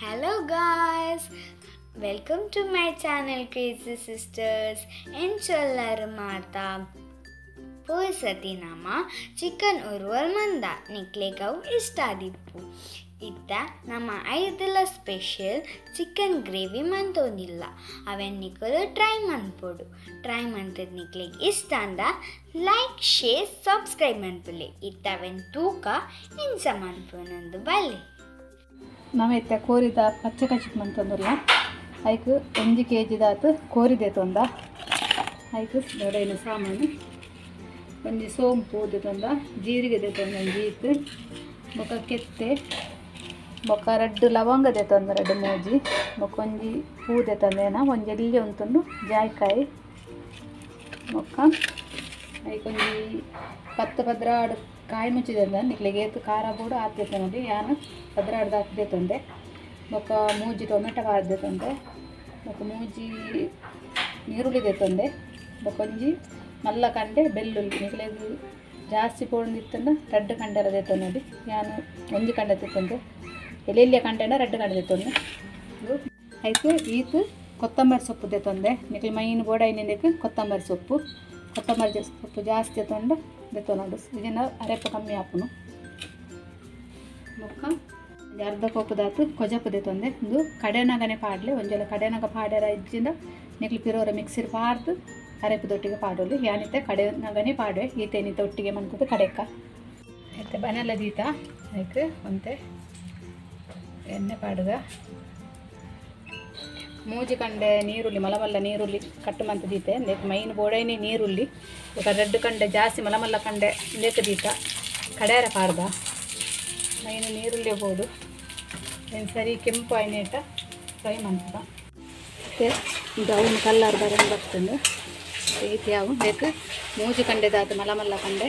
Hello guys, welcome to my channel Crazy Sisters. ಎಂಚೊಲ್ಲರು ಮಾತಾ ಪೋಸತಿ ನಮ್ಮ chicken ಉರುವಲ್ ಮಂದ ನಿಕ್ಲೆಗವು ಇಷ್ಟ ಆದಿಪ್ಪು. ಇತ್ತ ನಮ್ಮ ಐದಲ ಸ್ಪೆಷಲ್ ಚಿಕನ್ ಗ್ರೇವಿ ಮಂತೊಂದಿಲ್ಲ, ಅವೆನ್ ನಿಕಲು ಟ್ರೈ ಮನ್ಪೊಡು. ಟ್ರೈ ಮಂತದ ನಿಕ್ಲೆಗ್ ಇಷ್ಟ ಅಂದ ಲೈಕ್ ಶೇರ್ ಸಬ್ಸ್ಕ್ರೈಬ್ ಮನ್ಪುಲೆ. ಇತ್ತ ಅವೆನ್ ತೂಕ ಇಂಚ ಮನ್ಪುನಂದು ಬಲ್ಲೆ. ನಮ್ಮ ಇತ್ತೆ ಕೋರಿದ ಪಚ್ಚೆ ಕಚಿಪ್ ಮಂತೊಂದುಲ್ಲ, ಐಕ್ 1 ಕೆಜಿ ದಾತು ಕೋರಿದೆ ತೊಂದ. ಐಕ್ ದೊಡೆಯಿನ ಸಾಮಾನು ಒಂಜಿ ಸೋಂಪು ದೆತೊಂದ, ಜೀರಿಗೆ ದೆತೊಂದ ಒಂಜಿ ಈತ್, ಬೊಕ ಕೆತ್ತೆ, ಬೊಕ ರಡ್ಡು ಲವಂಗ ದೆತೊಂದ ರಡ್ಡು ಮೂಜಿ, ಬೊಕ ಒಂಜಿ ಪೂ ದೆತೊಂದೇನ, ಒಂಜಿ ಎಲ್ಯ ಉಂತುಂಡು ಜಾಯ್ಕಾಯಿ, ಬೊಕ ಐಕೊಂಜಿ 10 12 ಕಾಯಿ ಮುಚ್ಚಿದೆ ನಿಕ್ಲೆಗ್ ಏತ್ ಖಾರ ಬೋಡು ಆತ್ ದೆತೊನೊಲಿ. ಯಾನ್ 12 ದಾತ್ ದೆತೊಂದೆ. ಬೊಕ ಮೂಜಿ ಟೊಮೆಟೊ ಪಾಡ್ದ್ ದೆತೊಂದೆ, ಬೊಕ ಮೂಜಿ ನೀರುಳ್ಳಿ ದೆತೊಂದೆ, ಬೊಕ ಒಂಜಿ ಮಲ್ಲ ಕಂಡೆ ಬೆಳ್ಳುಳ್ಳಿ. ನಿಕ್ಲೆಗ್ ಜಾಸ್ತಿ ಪೋಡೊಂದಿತ್ತುಂಡ 2 ಕಂಡೆಲ ದೆತೊನೊಲಿ, ಯಾನ್ 1 ಕಂಡೆ ದೆತೊಂದೆ. ಎಲ್ಯ ಕಂಡೆಂಡ 2 ಕಂಡೆ ದೆತೊಂದೆ. ಐಕ್ ಈತ್ ಕೊತ್ತಂಬರಿ ಸೊಪ್ಪು ದೆತೊಂದೆ. ನಿಕ್ಲೆ ಮೈನ್ ಬೋಡಾಯಿನೆಂದೆಕ್ ಕೊತ್ತಂಬರಿ ಸೊಪ್ಪು, ಕೊತ್ತಂಬರಿ ಸೊಪ್ಪು ಜಾಸ್ತಿ ದೆತೊಂಡ ದೆತೊನೊಡು, ಇದನ್ನ ಅರೆಪ ಕಮ್ಮಿ ಆಪುನು. ಬೊಕ್ಕ ಅರ್ಧ ಕೋಪದಾತು ಕೊಜಪು ದೆತೊಂದೆ. ಉಂದು ಕಡೆನಗನೆ ಪಾಡ್ಲೆ, ಒಂಜೆಲ ಕಡೆನಗ ಪಾಡ್ಯರ ಇಜ್ಜಿಂದ ನಿಕ್ಲು ಪಿರೋರ ಮಿಕ್ಸಿರ್ ಪಾಡ್ದು ಅರೆಪದೊಟ್ಟಿಗೆ ಪಾಡೋಲಿ. ಯಾನಿತ್ತೆ ಕಡೆನಗನೆ ಪಾಡುವೆ, ಈತೇನಿತ್ತ ಒಟ್ಟಿಗೆ ಮನ್ಪುದು ಕಡೆಕ್ಕ. ಇತ್ತೆ ಬನೆಲ್ಲ ದೀತ ಐಕ್ ಒಂತೆ ಎಣ್ಣೆ ಪಾಡುಗ. ಮೂಜಿ ಕಂಡೆ ನೀರುಳ್ಳಿ, ಮಲಮಲ್ಲ ನೀರುಳ್ಳಿ ಕಟ್ಟು ಮಂತ ದೀತೆ. ಇಂದೆಕ್ ಮೈನ್ ಬೋಡೈನೆ ನೀರುಳ್ಳಿ. ಬೊಕ 2 ಕಂಡೆ ಜಾಸ್ತಿ ಮಲಮಲ್ಲ ಕಂಡೆ ಇಂದೆಕ್ ದೀತ, ಕಡೆಯರ ಪಾಡ್ದ. ಮೈನ್ ನೀರುಳ್ಳಿ ಬೋಡು ಏನು ಸರಿ ಕೆಂಪು ಆಯ್ನೇಟ ಫ್ರೈ ಮಂತದ. ಮತ್ತು ಬ್ರೌನ್ ಕಲ್ಲರ್ ಬರೋಣ ಬರ್ತಂದು ಈತ್ ಯಾವು ಬೇಕು. ಮೂಜಿ ಕಂಡೆದಾತು ಮಲಮಲ್ಲ ಕಂಡೆ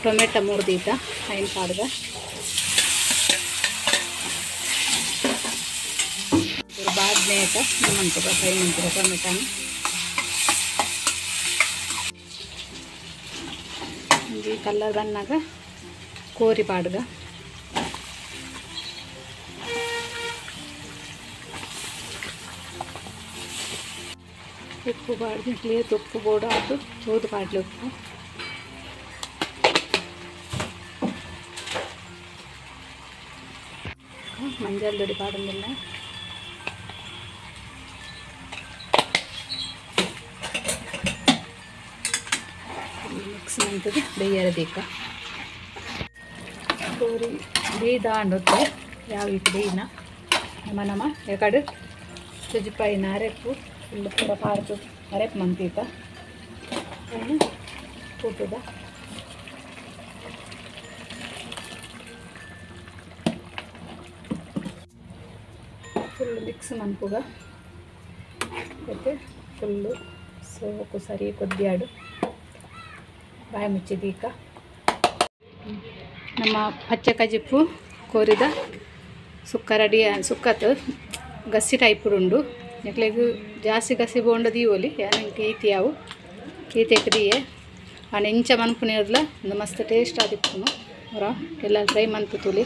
ಟೊಮೆಟೊ 3 ದೀತ ಐನ್ ಪಾಡ್ದ. ಬಾದ್ನೇಟ ಮಂತದ ಫ್ರೈ ಮಂತದ ಟೊಮೆಟೊನ. ಒಂಜಿ ಕಲ್ಲರ್ ಬನ್ನಾಗ ಕೋರಿ ಪಾಡ್ಗ. ಉಪ್ಪು ಪಾಡ್ದು ಕ್ಲಿಯರ್ ಉಪ್ಪು ಬೋಡು ಆತು ಚೂದು ಪಾಡ್ಲಿ ಉಪ್ಪು. ಮಂಜಲ್ ದೊಡಿ ಪಾಡೊಂದಿಲ್ಲ. ಮಿಕ್ಸ್ ಮಂತದ ಬೇಯರ ದೀಕ. ಕೋರಿ ಬೇಯ್ದಾಂಡೊತ್ತೆ ಯಾವ ಇಟ್ಟು ಬೇಯ್ನ ನಮ್ಮ ನಮ್ಮ ಎಕಡೆ ತುಜಿಪಾಯಿನ ಅರೆಪ್ಪು ಫುಲ್ ಪೂರ ಪಾಡ್ದು ಅರೆಪ್ಪು ಮಂತೀತ ಕೂಟುದ. Full mix ಮನ್ಪುಗ. ಮತ್ತು ಫುಲ್ಲು ಸೋಕು ಸರಿ ಕೊದ್ದಿಯಾಡು ಬಾಯಿ ಮುಚ್ಚಿದೀಕ. ನಮ್ಮ ಪಚ್ಚೆ ಕಜಿಪ್ಪು ಕೋರಿದ ಸುಕ್ಕ ರೆಡಿ. ಸುಕ್ಕತ್ತು ಗಸಿ ಟೈಪ್ ಉಂಡು. ನಿಕ್ಲೆಗ್ ಜಾಸ್ತಿ ಗಸಿ ಬೋಂಡ ದೀವೊಲಿ, ಯಾನ್ ಈತಿ ಯಾವು ಈತೆಕ್ ದೀಯೆ. ಆಂಡ ಇಂಚ ಮನ್ಪುನೇರ್ಲ ಒಂದು ಮಸ್ತ್ ಟೇಸ್ಟ್ ಆದಿಪ್ಪುನು. ಹೊರ ಎಲ್ಲ ಟ್ರೈ ಮಂತು ತೂಲಿ.